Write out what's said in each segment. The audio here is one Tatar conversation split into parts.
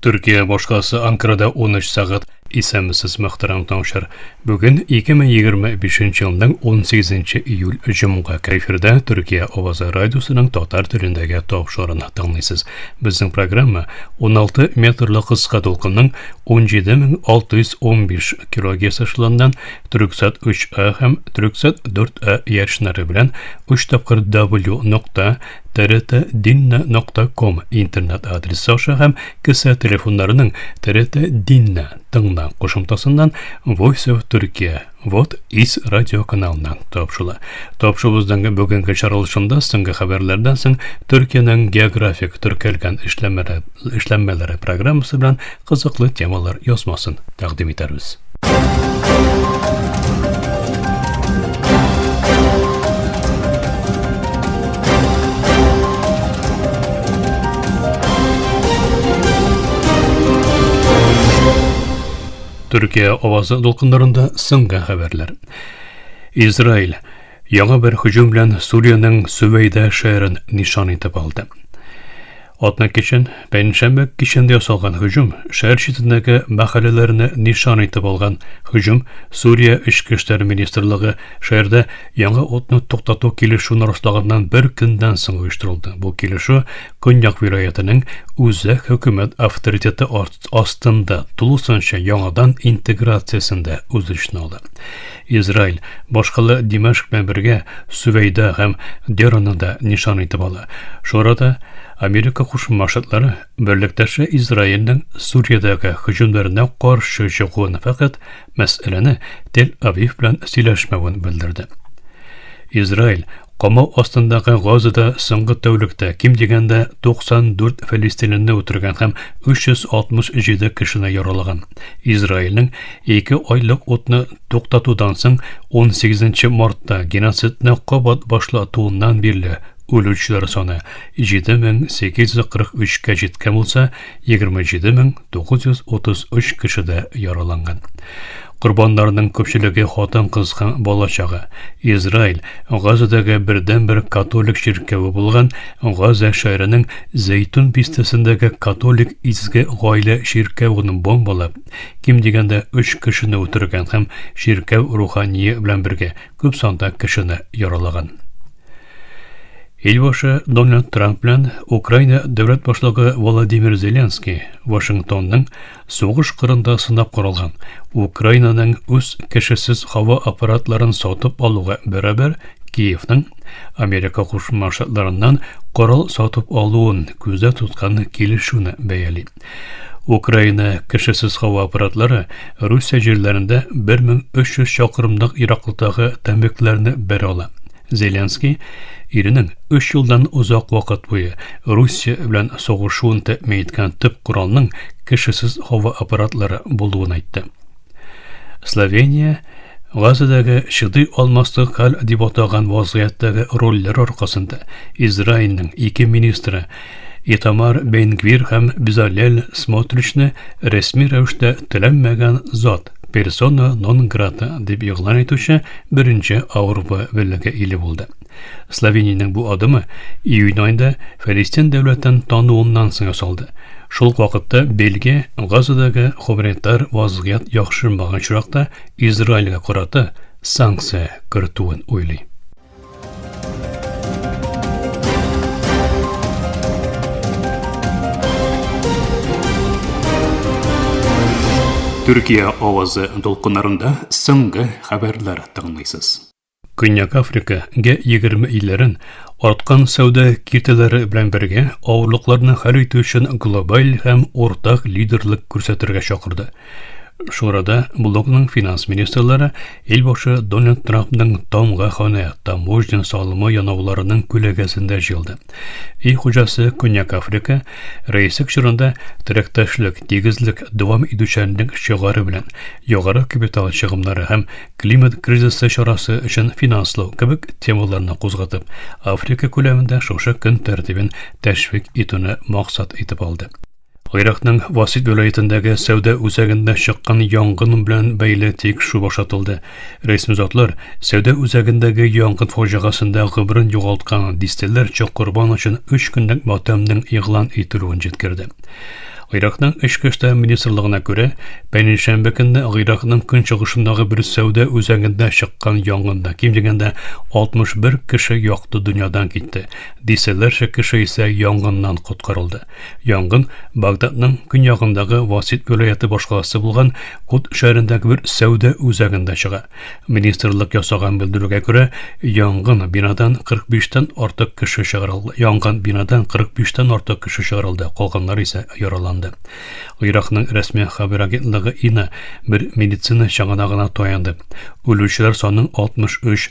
Төркия башкаласы Анкарада 13 сәгать. Исәнмесез, мөхтәрәм тыңлаучылар. Бүген 2025 елның 18 июль җомга. Эфирда Төркия авазы радиосының татар телендәге тапшыруын тыңлыйсыз. Безнең программа 16 метрлы кыска дулкынның 17615 килогерц эшелоннан Түрксат 3А һәм Түрксат 4А иярченнәре белән 3 тапкыр W нокта trtdinna.com интернет адресы аша һәм кесә телефоннарының TRT Dinna тыңла кушымтасыннан Voice of Turkey Вот Is радио каналыннан тапшыла. Тапшыруыбызның бүгенге чыгарылышында соңгы хәбәрләрдән соң Төркиянең географик теркәлгән эшләнмәләре, эшләнмәләре программасы белән кызыклы темалар язмасын тәкъдим итәрбез. Төркия авазы дулкыннарында соңгы хәбәрләр. Израиль яңа бер һөҗүм белән Сүриянең Сүвәйдә шәһәрен нишан итеп алды. Атна кичен, пәнҗешәмбе кичендә ясалган һөҗүм шәһәр читендәге мәхәлләләрне нишан итеп алган. Һөҗүм Сүрия Эчке эшләр министрлыгы шәһәрдә яңа утны туктату килешүен раслаганнан бер көннән соң оештырылды. Бу килешү Көньяк вилаятының үзәк хөкүмәт авторитеты астында тулысынча яңадан интеграциясен дә үз эченә алды. Израиль башкала Димәшк белән бергә Сүвәйда һәм Дераны да нишан итеп ала. Шул арада Америка Кушма Штатлары берлектәше Израильнең Сүриядәге һөҗүмнәренә каршы чыгуын, фәкать мәсьәләне Тель-Авив белән сөйләшмәвен белдерде. Израиль Камау астындагы Газада соңгы тәүлектә ким дигәндә 94 фәлестинлене үтергән һәм 367 кешене яралаган. Израильнең ике айлык утны туктатудан соң 18 мартта геноцидны кабат башлатуыннан бирле үлүчеләр саны 7843 кә җиткән булса, 27933 кеше дә яраланган. Корбаннарның күпчелеге хатын-кыз һәм бала-чага. Израиль Газадагы бердәнбер католик чиркәве булган Газа шәһәренең Зәйтүн бистәсендәге католик Изге гаилә чиркәвен бомбалап, ким дигәндә өч кешене үтергән һәм чиркәү рухание белән бергә күп санда кешене яралаган. Илбашы Дональд Трамп белән Украина дәүләт башлыгы Владимир Зеленский Вашингтонның сугыш кырында сынап каралган Украинаның үз кешесез һава аппаратларын сатып алуга бәрабәр Киевның Америка Кушма Штатларыннан корал сатып алуын күздә тоткан килешүне бәяли. Украина кешесез һава аппаратлары Русия җирләрендә 1300 чакрымлык ераклыктагы тәмбекләрне бәрә ала. Зеленский иренең өч елдан озак вакыт буе Русия белән сугышуын тәэмин иткән төп коралның кешесез һава аппаратлары булуын әйтте. Словения Газадагы чыдый алмаслык хәл дип атаган вазгыятьтәге рольләр аркасында Израильнең ике министры Итамар Бен-Гвир һәм Безалель Смотричны рәсми рәвештә теләнмәгән зат persona non grata дип игълан итүче беренче Ауропа Берлеге иле булды. Словениянең бу адымы июнь аенда Фәлестин дәүләтен тануыннан соң ясалды. Шул ук вакытта Бельгия Газадагы гуманитар вазгыять яхшырмаган очракта Израильгә карата санкция кертүен уйлый. Төркия авазы дулкыннарында соңгы хәбәрләр тыңлыйсыз. Көньяк Африка Г-20 илләрен арткан сәүдә киртәләре белән бергә авырлыкларны хәл итү өчен глобаль һәм уртак лидерлык күрсәтергә чакырды. Шул арада блокның финанс министрлары илбашы Дональд Трампның тамга ханә, таможня салымы янауларының күләгәсендә җыелды. Ил хуҗасы Көньяк Африка рәислек чорында терәктәшлек, тигезлек, дәвам итүчәнлек шигары белән югары капитал чыгымнары һәм климат кризисы чарасы өчен финанслау кебек темаларны кузгатып, Африка күләмендә шушы көн тәртибен тәшвик итүне максат итеп алды. Гыйракның Васит вилаятендәге сәүдә үзәгендә чыккан янгын белән бәйле тикшерү башлатылды. Рәсми затлар сәүдә үзәгендәге янгын фаҗигасендә гомерен югалткан дистәләрчә корбан өчен өч көнлек матәмнең игълан ителүен җиткерде. Гыйракның Эчке эшләр министрлыгына күрә, пәнҗешәмбе көнне Гыйракның көнчыгышындагы бер сәүдә үзәгендә чыккан янгында ким дигәндә 61 кеше якты дөньядан китте, дистәләрчә кеше исә янгыннан коткарылды. Янгын Багдадның көньягындагы Васит вилаяте башкаласы булган Кут шәһәрендәге бер сәүдә үзәгендә чыга. Министрлык ясаган белдерүгә күрә, янгын бинадан 45 тән артык кеше чыгарылды. Янган бинадан 45 тән артык кеше чыгарылды, калганнар исә яраланды. Иракның рәсми хәбәр агентлыгы ИНА бер медицина чыганагына таянды. Үлүчеләр санын 63,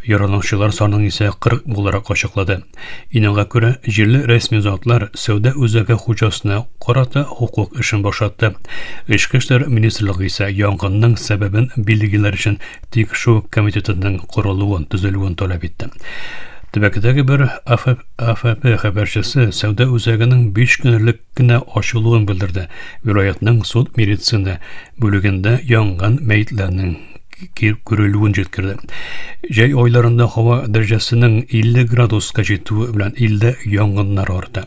яраланучылар санын исә 40 буларак ачыклады. Инанга күрә, җирле рәсми затлар сәүдә үзәге хуҗасына карата хокук эшен башлатты. Эчке эшләр министрлыгы исә янгынның сәбәбен билгеләр өчен тикшерү комитетының корылуын, төзелүен таләп итте. Төбәктәге бер АФП хәбәрчесе сәүдә үзәгенең 5 көн элек кенә ачылуын белдерде. Вилаятның суд медицина бүлегендә янган мәетләрнең күрелүен җиткерде. Җәй айларында һава дәрәҗәсенең 50 градуска җитүе белән илдә янгыннар арта.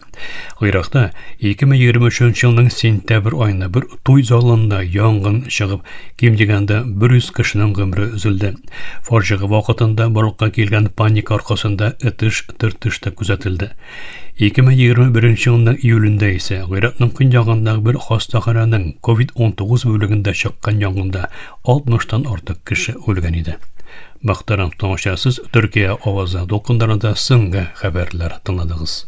Гыйракта 2023 елның сентябрь аенда бер туй залында янгын чыгып, ким дигәндә 100 кешенең гомере өзелде. Фаҗига вакытында барлыкка килгән паника аркасында этеш-төртеш тә күзәтелде. 2021 елның июлендә исә Гыйракның көньягындагы бер хастаханәнең COVID-19 бүлегендә чыккан янгында 60-тан артык кеше үлгән иде. Мөхтәрәм тыңлаучылар, Төркия авазы дулкыннарында соңгы хәбәрләр тыңладыгыз.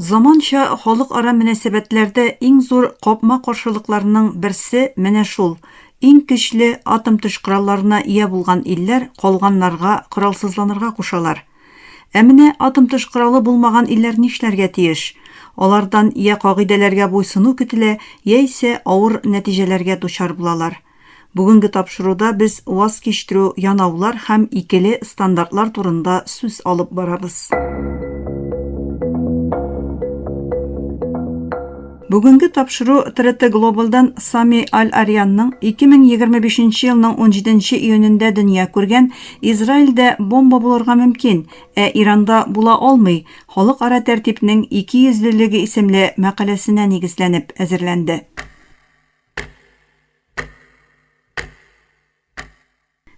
Заманча халыкара мөнәсәбәтләрдә иң зур капма-каршылыкларның берсе менә шул, иң көчле атом-төш коралларына ия булган илләр калганнарга коралсызланырга кушалар. Ә менә атом-төш коралы булмаган илләр нишләргә тиеш? Алардан йә кагыйдәләргә буйсыну көтелә, яисә авыр нәтиҗәләргә дучар булалар. Бүгенге тапшыруда без ваз кичтерү, янаулар һәм икеле стандартлар турында сүз алып барабыз. Бүгенге тапшыру ТРТ Глобалдан Сами Аль-Арьянның 2025 елның 17 июнендә дөнья күргән Израильдә бомба булырга мөмкин, ә Иранда була алмый, халыкара тәртипнең икейөзлелеге исемле мәкаләсенә нигезләнеп әзерләнде.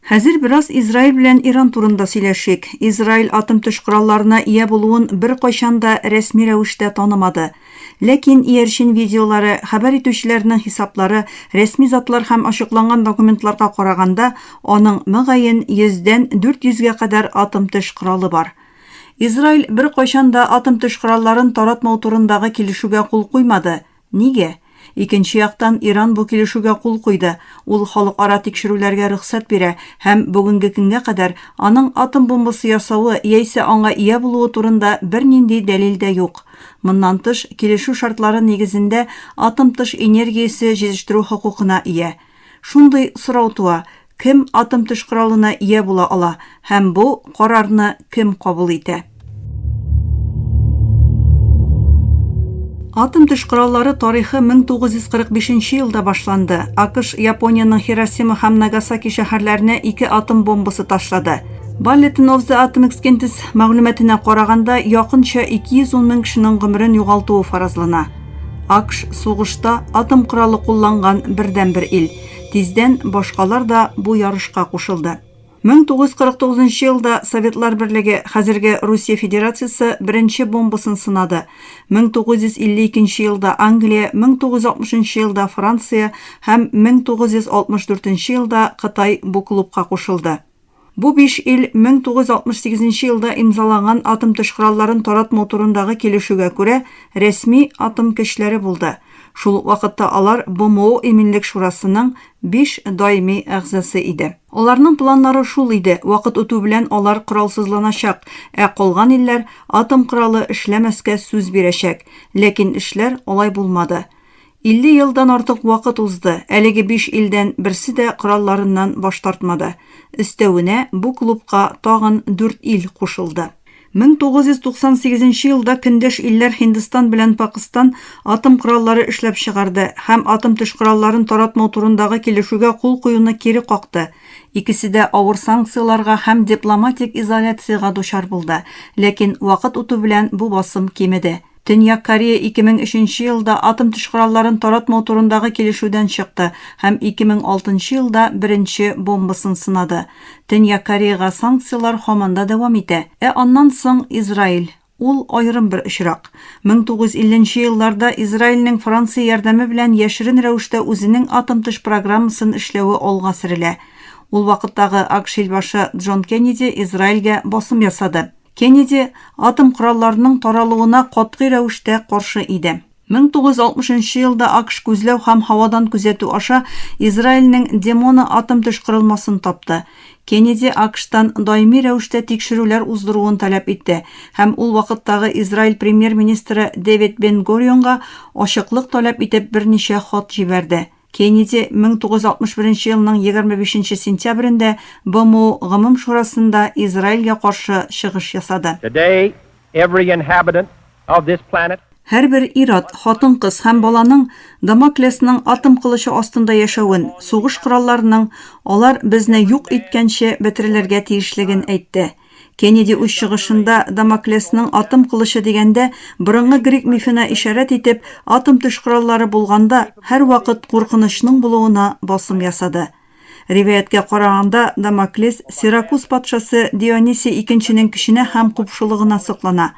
Хәзер бераз Израиль белән Иран турында сөйләшик. Израиль атом-төш коралларына ия булуын беркайчан да рәсми рәвештә танымады. Ләкин иярчен видеолары, хәбәр итүчеләрнең хисаплары, рәсми затлар һәм ачыкланган документларга караганда, аның, мөгаен, йөздән 400 гә кадәр атом-төш коралы бар. Израиль беркайчан да атом-төш коралларын таратмау турындагы килешүгә кул куймады. Нигә? Икенче яктан, Иран бу килешүгә кул куйды, ул халыкара тикшерүләргә рөхсәт бирә һәм бүгенге көнгә кадәр аның атом бомбасы ясавы яисә аңа ия булуы турында бернинди дәлил дә юк. Моннан тыш, килешү шартлары нигезендә атом-тыш энергиясе җитештерү хокукына ия. Шундый сорау туа, Кем атом-төш коралына ия була ала һәм бу карарны кем кабул итә? Атом-төш кораллары тарихы 1945 елда башланды. АКШ Япониянең Хиросима һәм Нагасаки шәһәрләренә ике атом бомбасы ташлады. Bulletin of the Atomic Scientists мәгълүматына караганда, якынча 210 мең кешенең гомерен югалтуы фаразлана. АКШ сугышта атом коралы кулланган бердәнбер ил. Тиздән башкалар да бу ярышка кушылды. 1949 елда Советлар Берлеге, хәзерге Русия Федерациясе, беренче бомбасын сынады. 1952 елда Англия, 1960 елда Франция һәм 1964 елда Кытай бу клубка кушылды. Бу биш ил 1968 елда имзаланган атом-төш коралларын таратмау турындагы килешүгә күрә рәсми атом көчләре булды. Шул ук вакытта алар БМО Иминлек шурасының биш даими әгъзасы иде. Аларның планнары шул иде, вакыт үтү белән алар коралсызланачак, ә калган илләр атом коралы эшләмәскә сүз бирәчәк. Ләкин эшләр алай булмады. 50 елдан артык вакыт узды, әлеге биш илдән берсе дә коралларыннан баш тартмады. Өстәвенә, бу клубка тагын дүрт ил кушылды. 1998 елда көндәш илләр Һиндстан белән Пакыстан атом кораллары эшләп чыгарды һәм атом-төш коралларын таратмау турындагы килешүгә кул куюны кире какты. Икесе дә авыр санкцияләргә һәм дипломатик изоляциягә дучар булды, ләкин вакыт үтү белән бу басым кимеде. Төньяк Корея 2003 елда атом-төш коралларын таратмау турындагы килешүдән чыкты һәм 2006 елда беренче бомбасын сынады. Төньяк Кореяга санкцияләр һаман да дәвам итә. Ә аннан соң Израиль. Ул аерым бер очрак. 1950 нче елларда Израильнең Франция ярдәме белән яшерен рәвештә үзенең атом-төш программасын эшләве алга сөрелә. Ул вакыттагы АКШ илбашы Джон Кеннеди Израильгә басым ясады. Кеннеди атом коралларының таралуына катгый рәвештә каршы иде. 1960 нчы елда АКШ күзләү һәм һавадан күзәтү аша Израильнең Демона атом-төш корылмасын тапты. Кеннеди АКШтан даими рәвештә тикшерүләр уздыруын таләп итте һәм ул вакыттагы Израиль премьер-министры Дэвид Бен-Горионга ачыклык таләп итеп берничә хат җибәрде. Кеннеди 1961 елның 25 нче сентябрендә БМО Гомум Шурасында Израильгә каршы чыгыш ясады. Today, every inhabitant of this planet. Һәрбер ир-ат, хатын-кыз һәм баланың Дамоклесның атом кылычы астында яшәвен, сугыш коралларының алар безне юк иткәнче бетерелергә тиешлеген әйтте. Кеннеди үз чыгышында Дамоклесның атом кылычы дигәндә, борынгы грек мифына ишарәт итеп, атом-төш кораллары булганда, һәрвакыт куркынычның булуына басым ясады. Риваятькә караганда, Дамоклес Сиракуз патшасы Дионисий Икенченең көченә һәм купшылыгына соклана.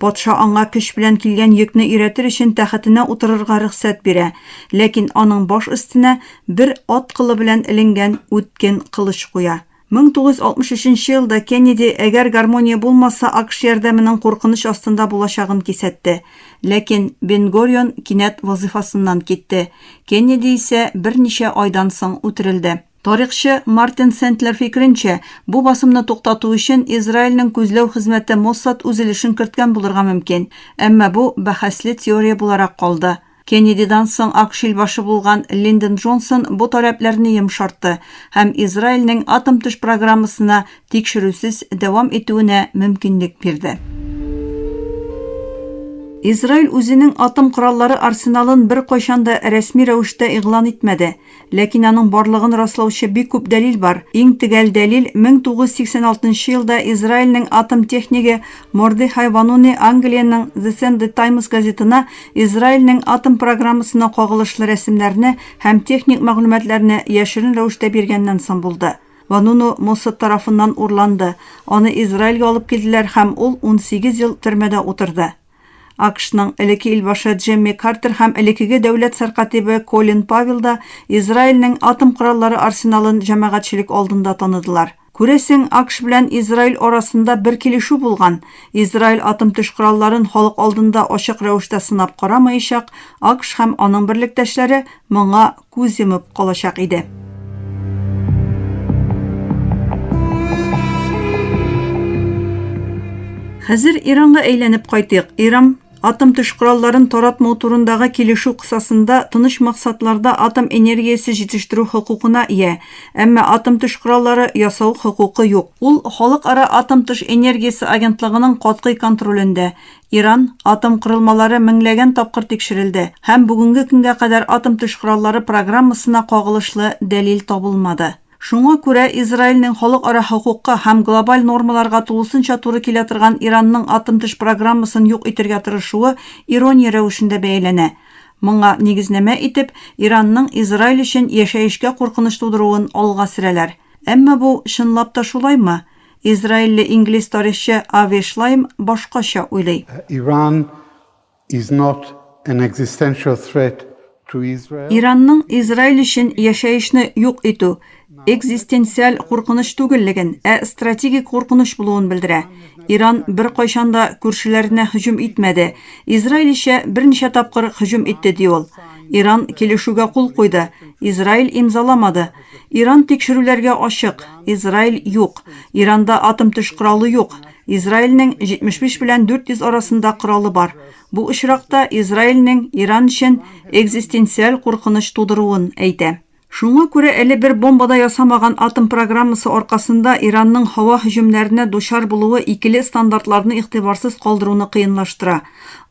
Патша аңа көч белән килгән йөкне өйрәтер өчен тәхетенә утырырга рөхсәт бирә, ләкин аның баш өстенә бер ат кылы белән эленгән үткен кылыч куя. 1963 елда Кеннеди, әгәр гармония булмаса, АКШ ярдәменең куркыныч астында булачагын кисәтте. Ләкин Бен-Горион кинәт вазыйфасыннан китте. Кеннеди исә берничә айдан соң үтерелде. Тарихчы Мартин Сендлер фикеренчә, бу басымны туктату өчен Израильнең күзләү хезмәте Моссад үз өлешен керткән булырга мөмкин. Әмма бу бәхәсле теория буларак калды. Кеннедидан соң АКШ илбашы булган Линдон Джонсон бу таләпләрне йомшартты һәм Израильнең атом-төш программасына тикшерүсез дәвам итүенә мөмкинлек бирде. Израиль үзенең атом кораллары арсеналын беркайчан да рәсми рәвештә игълан итмәде. Ләкин аның барлыгын раслаучы бик күп дәлил бар. Иң төгәл дәлил, 1986 нчы елда Израильнең атом технигы Мордехай Вануни Англиянең The Sunday Times газетына Израильнең атом программасына кагылышлы рәсемнәрне һәм техник мәгълүматларны яшерен рәвештә биргәннән соң булды. Вануну Моссад тарафыннан урланды, аны Израильгә алып килделәр һәм ул 18 ел төрмәдә утырды. АКШның элекке илбашы Джимми Картер һәм элеккеге дәүләт сәркатибе Колин Павел да Израильнең атом кораллары арсеналын җәмәгатьчелек алдында таныдылар. Күрәсең, АКШ белән Израиль арасында бер килешү булган, Израиль атом-төш коралларын халык алдында ачык рәвештә сынап карамаячак, АКШ һәм аның берлектәшләре моңа күз йомып калачак иде. Хәзер Иранга әйләнеп кайтыйк. Иран атом-төш коралларын таратмау турындагы килешү кысасында тыныч максатларда атом энергиясе җитештерү хокукына ия, әмма атом-төш кораллары ясау хокукы юк. Ул Халыкара атом-төш энергиясе агентлыгының катгый контролендә. Иран атом корылмалары меңләгән тапкыр тикшерелде һәм бүгенге көнгә кадәр атом-төш кораллары программасына кагылышлы дәлил табылмады. Шуңа күрә Израильнең халыкара хокукка һәм глобаль нормаларга тулысынча туры килә торган Иранның атом-төш программасын юк итергә тырышуы ирония рәвешендә бәяләнә. Моңа нигезнамә итеп, Иранның Израиль өчен яшәешкә куркыныч тудыруын алга сөрәләр. Әмма бу чынлап та шулаймы? Израильле инглиз тарихчы Ави Шлайм башкача уйлый. Iran is not an existential threat to Israel. Иранның Израиль өчен яшәешне юк итү, экзистенциаль куркыныч түгеллеген, ә стратегик куркыныч булуын белдерә. Иран беркайчан да күршеләренә һөҗүм итмәде, Израиль исә берничә тапкыр һөҗүм итте, ди ул. Иран килешүгә кул куйды, Израиль имзаламады. Иран тикшерүләргә ачык, Израиль юк. Иранда атом-төш коралы юк. Израильнең 75 белән 400 арасында коралы бар. Бу очракта Израильнең Иран өчен экзистенциаль куркыныч тудыруын әйтә. Шуңа күрә әле бер бомба да ясамаган атом программасы аркасында Иранның һава һөҗүмнәренә дучар булуы икеле стандартларны игътибарсыз калдыруны кыенлаштыра.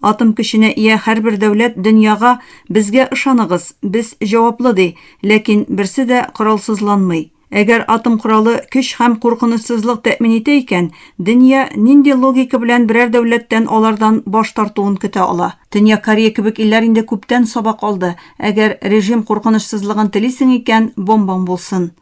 Атом көченә ия һәрбер дәүләт дөньяга безгә ышаныгыз, без җаваплы ди, ләкин берсе дә коралсызланмый. Әгәр атом коралы көч һәм куркынычсызлык тәэмин итә икән, дөнья нинди логика белән берәр дәүләттән алардан баш тартуын көтә ала? Төньяк Корея кебек илләр инде күптән сабак алды, әгәр режим куркынычсызлыгын телисең икән, бомбаң булсын.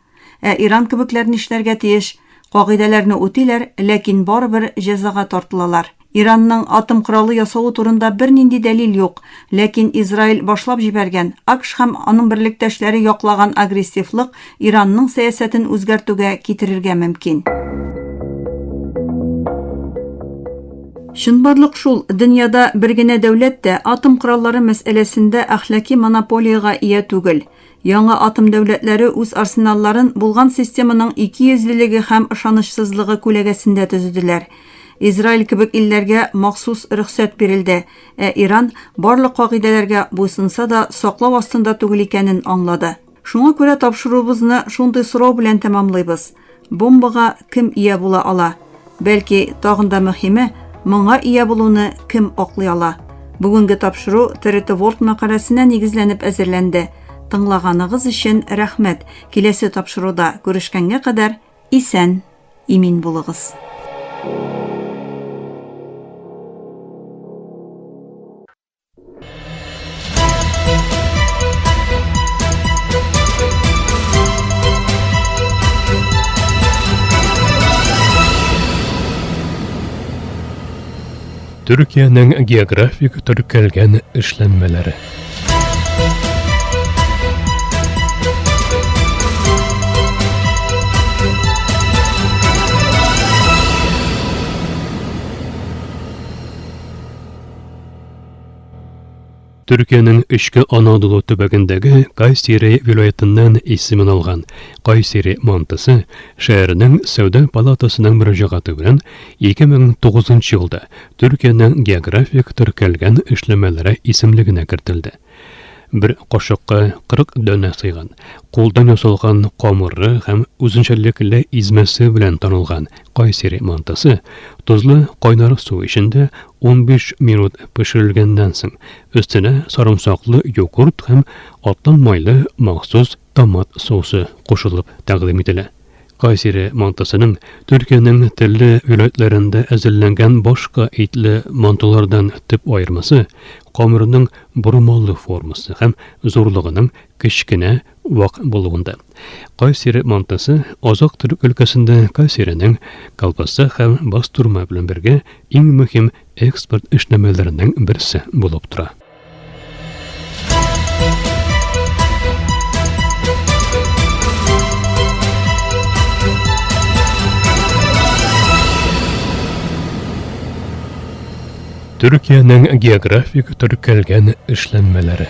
Ә Иран кебекләр нишләргә тиеш? Кагыйдәләрне үтиләр, ләкин барыбер җәзага тартылалар. Иранның атом коралы ясавы турында бернинди дәлил юк, ләкин Израиль башлап җибәргән, АКШ һәм аның берлектәшләре яклаган агрессивлык Иранның сәясәтен үзгәртүгә китерергә мөмкин. Чынбарлык шул, дөньяда бер генә дәүләт тә атом кораллары мәсьәләсендә әхлаки монополиягә ия түгел. Яңа атом дәүләтләре үз арсеналларын булган системаның икейөзлелеге һәм ышанычсызлыгы күләгәсендә төзеделәр. Израиль кебек илләргә махсус рөхсәт бирелде, ә Иран барлык кагыйдәләргә буйсынса да саклау астында түгел икәнен аңлады. Шуңа күрә тапшыруыбызны шундый сорау белән тәмамлыйбыз, Бомбага кем ия була ала? Бәлки, тагын да мөһиме, моңа ия булуны кем аклый ала? Бүгенге тапшыру TRT World мәкаләсенә нигезләнеп әзерләнде. Тыңлаганыгыз өчен рәхмәт. Киләсе тапшыруда күрешкәнгә кадәр исән, имин булыгыз. Төркиянең географик төркелгән эшләнмәләре. Төркиянең Эчке Анадолу төбәгендәге Кайсери вилаятыннан исемен алган Кайсери мантысы шәһәренең сәүдә палатасының мөрәҗәгате белән 2009 елда Төркиянең географик теркәлгән эшләмәләре исемлегенә кертелде. Бер кашыкка 40 данә сыйган, кулдан ясалган камыры һәм үзенчәлекле измәсе белән танылган Кайсери мантысы тозлы кайнар су эчендә 15 минут пешерелгәннән соң, өстенә сарымсаклы йогурт һәм атланмайлы махсус томат соусы кушылып тәкъдим ителә. Кайсери мантысының Төркиянең төрле вилаятьләрендә әзерләнгән башка итле мантылардан төп аермасы, камырының бормалы формасы һәм зурлыгының кечкенә, вак булуында. Кайсери мантысы азык-төлек өлкәсендә Кайсеринең колбаса һәм бастурма белән бергә иң мөһим экспорт эшләмәләренең берсе булып тора. Төркиянең географик төркәлгән эшләнмәләре.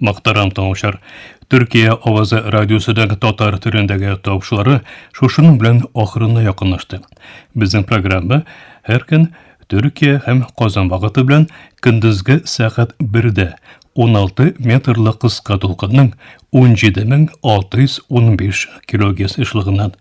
Мөхтәрәм тыңлаучылар, Төркия авазы радиосының татар телендәге тапшырулары шушының белән ахырына якынлашты. Безнең программа һәр көн Төркия һәм Казан вакыты белән көндезге сәгать 1-дә 16 метрлы кыска дулкынның 17615 килогерц ешлыгыннан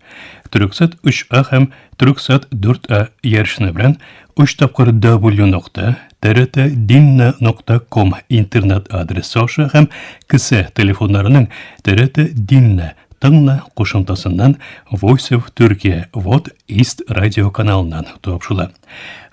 Төрксат 3А һәм Төрксат 4А ярышны белән 3 тапкыр W нокта trtdinna нокта ком интернет адресы аша һәм кесә телефоннарының TRT Dinna тыңла кушымтасыннан Voice of Turkey Вот East радио каналыннан тапшыла.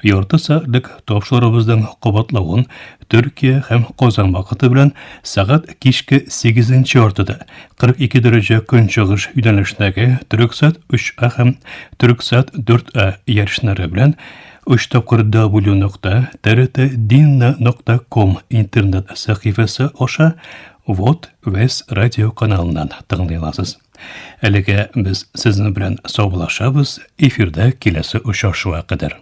Ярты сәгатьлек тапшыруыбызның кабатлавын Төркия һәм Казан вакыты белән сәгать кичке 8 яртыда 42 дәрәҗә көнчыгыш юнәлештәге Төрексат 3А һәм Төрексат 4А ярышлары белән 3 тапкыр W нокта trtdinna нокта ком интернет сәхифәсе аша Вот Вес радио каналыннан тыңлый аласыз. Әлегә без сезнең белән саубуллашабыз, эфирда киләсе очрашуга кадәр.